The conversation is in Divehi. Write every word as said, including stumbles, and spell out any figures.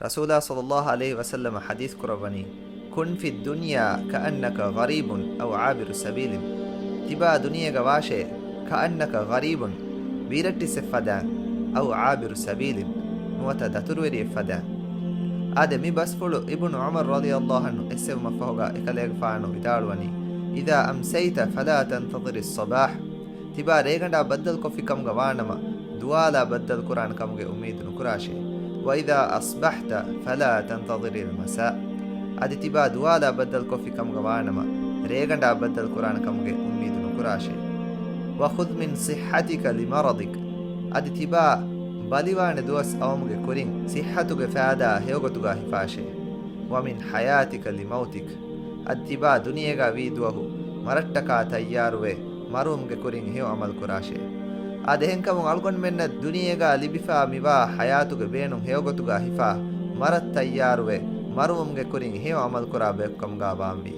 ރަސޫލާ ޞައްލައްލާހު ޢަލައިހި ވަސައްލަމަ ޙަދީޘް ކުރައްވަނީ، كن في الدنيا كأنك غريب أو عابر سبيل. ތިބާ ދުނިޔޭގަ ވާށޭ، كأنك غريب، ބީރައްޓިސްއެއްފަދައިން، أو عابر سبيل، ނުވަތަ ދަތުރުވެރިއެއްފަދައިން. އާދެ، މި ބަސްފުޅު އިބްނު ޢުމަރު ރަޟިޔައްލާހު ޢަންހު އެއްސެވުމަށްފަހުގަ އެކަލޭގެފާނު ވިދާޅުވަނީ، إذا أمسيت فلا تنتظر الصباح. ތިބާ ރޭގަނޑާ ބައްދަލުކޮށްފި ކަމުގަ ވާނަމަ، ދުވާލާ ބައްދަލުކުރާނެ ކަމުގެ އުއްމީދު ނުކުރާށޭ. وإذا أصبحت فلا تنتظر المساء. އަދި ތިބާ ދުވާލާ ބައްދަލުކޮށްފި ކަމުގަ ވާނަމަ، ރޭގަނޑާ ބައްދަލުކުރާނެ ކަމުގެ އުއްމީދު ނުކުރާށޭ. وخذ من صحتك لمرضك. އަދި ތިބާ ބަލިވާނެ ދުވަސް އައުމުގެ ކުރިން ޞިއްޙަތުގެ ފައިދާ ހެޔޮގޮތުގަ ހިފާށޭ. ومن حياتك لموتك. އަދި ތިބާ ދުނިޔޭގަ ވީ ދުވަހު މަރަށްޓަކާ ތައްޔާރުވެ، މަރުވުމުގެ ކުރިން ހެޔޮ ޢަމަލު ކުރާށޭ. އާދެ، އެހެންކަމުން އަޅުގަނޑުމެންނަށް ދުނިޔޭގަ ލިބިފާ މިވާ ޙަޔާތުގެ ބޭނުން ހެޔޮގޮތުގަ ހިފާ، މަރަށް ތައްޔާރުވެ، މަރުވުމުގެ ކުރިން ހެޔޮ ޢަމަލު ކުރާ ބަޔަކު ކަމުގަ ވާންވީ.